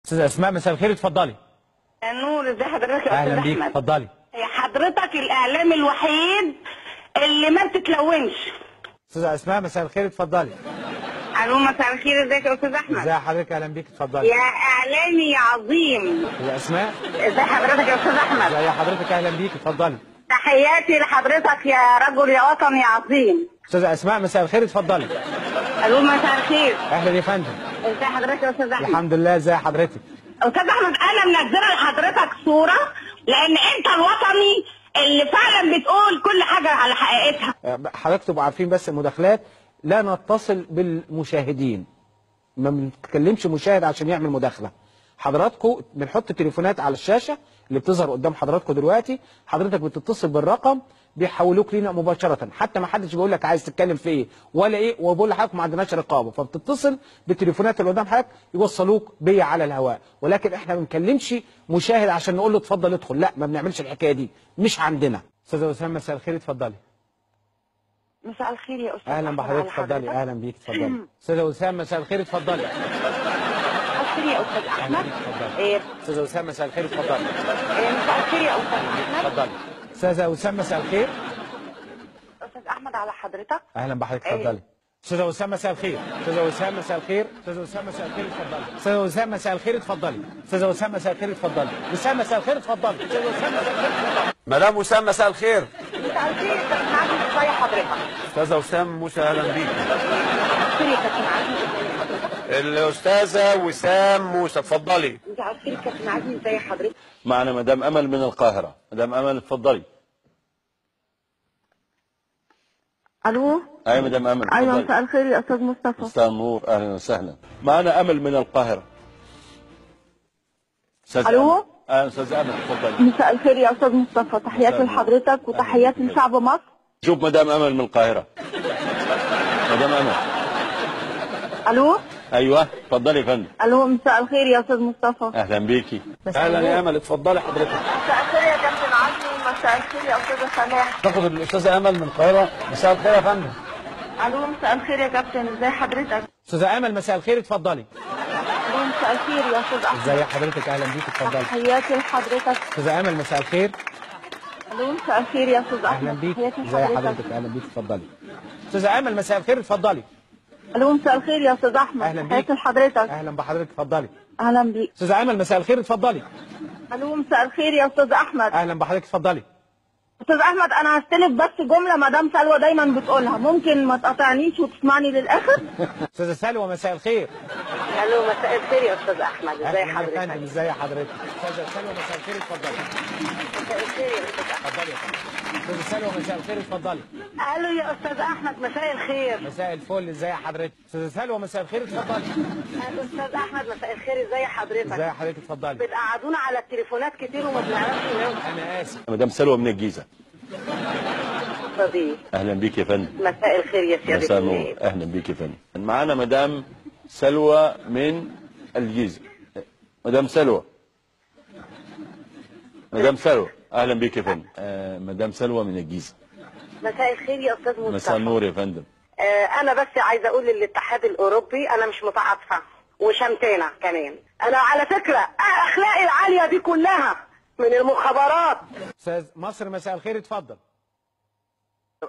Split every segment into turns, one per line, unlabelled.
استاذة اسماء مساء الخير، اتفضلي.
نور، ازي حضرتك يا استاذ احمد؟
اهلا بيك، اتفضلي.
حضرتك الاعلام الوحيد اللي ما بتتلونش.
استاذة اسماء مساء الخير، اتفضلي.
الو، مساء الخير، ازيك يا استاذ احمد؟
ازي حضرتك، اهلا بيك، اتفضلي.
يا اعلامي يا عظيم.
استاذة اسماء،
ازي حضرتك يا استاذ احمد؟
ازي حضرتك، اهلا بيك، اتفضلي.
تحياتي لحضرتك يا رجل يا وطن يا عظيم.
استاذة اسماء مساء الخير، اتفضلي.
الو، مساء الخير.
اهلا يا فندم.
ازي حضرتك يا استاذ احمد؟
الحمد لله، ازي حضرتك؟
استاذ احمد، انا منزله لحضرتك صوره لان انت الوطني اللي فعلا بتقول كل حاجة على حقيقتها.
حضرتك تبقوا عارفين بس المداخلات لا نتصل بالمشاهدين، ما بنتكلمش مشاهد عشان يعمل مداخله. حضراتكم بنحط تليفونات على الشاشة اللي بتظهر قدام حضراتكم دلوقتي، حضرتك بتتصل بالرقم بيحولوك لينا مباشرة، حتى ما حدش بيقول لك عايز تتكلم في ايه ولا ايه، وبقول لحضرتك ما عندناش رقابه، فبتتصل بالتليفونات اللي قدام حضرتك يوصلوك بيا على الهواء، ولكن احنا ما بنكلمش مشاهد عشان نقول له اتفضل ادخل، لا ما بنعملش الحكاية دي، مش عندنا. استاذه وسام مساء الخير، اتفضلي.
مساء الخير يا استاذ.
اهلا بحضرتك، اتفضلي. اهلا بيك، اتفضلي. استاذه وسام مساء الخير، اتفضلي.
مساء الخير يا استاذ احمد.
استاذه وسام مساء الخير، اتفضلي.
مساء الخير يا استاذ احمد،
اتفضلي. استاذه وسام مساء الخير.
استاذ احمد على حضرتك.
اهلا بحضرتك، اتفضلي. استاذه وسام مساء الخير. استاذه وسام مساء الخير. استاذه وسام مساء الخير، اتفضلي. استاذه وسام مساء الخير، اتفضلي. استاذه وسام مساء الخير، اتفضلي. وسام مساء الخير، اتفضلي. استاذه وسام مساء الخير، اتفضلي.
مدام وسام مساء الخير.
مساء الخير، معاك ازي حضرتك؟
استاذه وسام موسى، اهلا بيك.
الخير يا كابتن عزمي.
الاستاذة وسام موسى، اتفضلي.
مساء الخير كابتن عزمي، ازي حضرتك؟
معنا مدام امل من القاهرة. مدام امل اتفضلي.
الو.
ايوه مدام امل.
ايوه مساء الخير يا استاذ مصطفى.
مساء النور، اهلا وسهلا. معنا امل من القاهرة. استاذ
الو.
اهلا استاذ امل، اتفضلي.
مساء الخير يا استاذ مصطفى، تحياتي لحضرتك وتحياتي لشعب مصر.
شوف مدام امل من القاهرة. مدام امل.
الو.
ايوه اتفضلي يا فندم.
الو، مساء الخير يا استاذ مصطفى.
اهلا بيكي.
اهلا يا امل، اتفضلي حضرتك.
مساء الخير يا كابتن عزمي، مساء الخير يا استاذه سماح.
ناخد الاستاذة امل من القاهرة. مساء الخير يا فندم.
الو، مساء الخير يا كابتن، ازي حضرتك؟
استاذه امل مساء الخير، اتفضلي.
الو، مساء الخير يا استاذ احمد.
ازي حضرتك، اهلا بيك، اتفضلي.
تحياتي لحضرتك.
استاذه امل مساء الخير.
الو، مساء الخير يا استاذ احمد.
اهلا بيك، ازي حضرتك، اهلا بيك، اتفضلي. استاذه امل مساء الخير، اتفضلي.
الو، مساء الخير يا استاذ احمد.
اهلا بيك،
تحياتي لحضرتك.
اهلا بحضرتك، اتفضلي.
اهلا بيك.
استاذه امل مساء الخير، اتفضلي.
الو، مساء الخير يا استاذ احمد.
اهلا بحضرتك، اتفضلي.
استاذ احمد، انا هستلف بس جملة مدام سلوى دايما بتقولها، ممكن ما تقاطعنيش وتسمعني للاخر؟
استاذه سلوى مساء الخير.
الو، مساء الخير يا استاذ احمد، ازي حضرتك؟
يا فندم، ازي حضرتك؟ استاذه سلوى مساء الخير، اتفضلي.
مساء الخير يا استاذ احمد.
اتفضلي يا فندم. استاذه سلوى مساء الخير، اتفضلي.
الو يا استاذ احمد، مساء الخير.
مساء الفل، ازي حضرتك؟ استاذه سلوى مساء الخير، اتفضلي.
استاذ احمد مساء الخير، ازي حضرتك؟
ازي حضرتك، اتفضلي.
بتقعدونا على التليفونات كتير وما بنعرفش نرد.
انا اسف.
مدام سلوى من الجيزة.
صديق.
اهلا بيك يا فندم.
مساء الخير يا سيادة.
مساء النور، اهلا بيك يا فندم. معانا مدام سلوى من الجيزة. مدام سلوى. مدام سلوى، اهلا بيك يا فندم. مدام سلوى من الجيزة.
مساء الخير يا استاذ مصطفى.
مساء النور يا فندم.
انا بس عايزه اقول للاتحاد الاوروبي انا مش متعاطفه وشمتانه كمان. انا على فكرة اخلاقي العالية دي كلها من المخابرات.
استاذ مصر مساء الخير، اتفضل.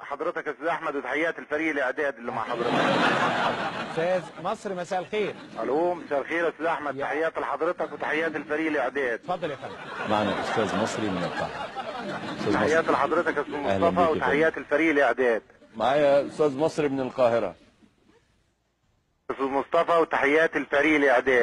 حضرتك يا استاذ احمد، وتحيات الفريق الاعداد اللي مع حضرتك.
استاذ مصر مساء الخير.
الو، مساء الخير يا استاذ احمد، تحيات لحضرتك وتحيات الفريق الاعداد.
اتفضل يا فندم.
معنا استاذ مصري من القاهرة.
تحيات لحضرتك يا استاذ مصطفى وتحيات الفريق الاعداد.
معايا استاذ مصري من القاهرة.
استاذ مصطفى وتحيات الفريق الاعداد.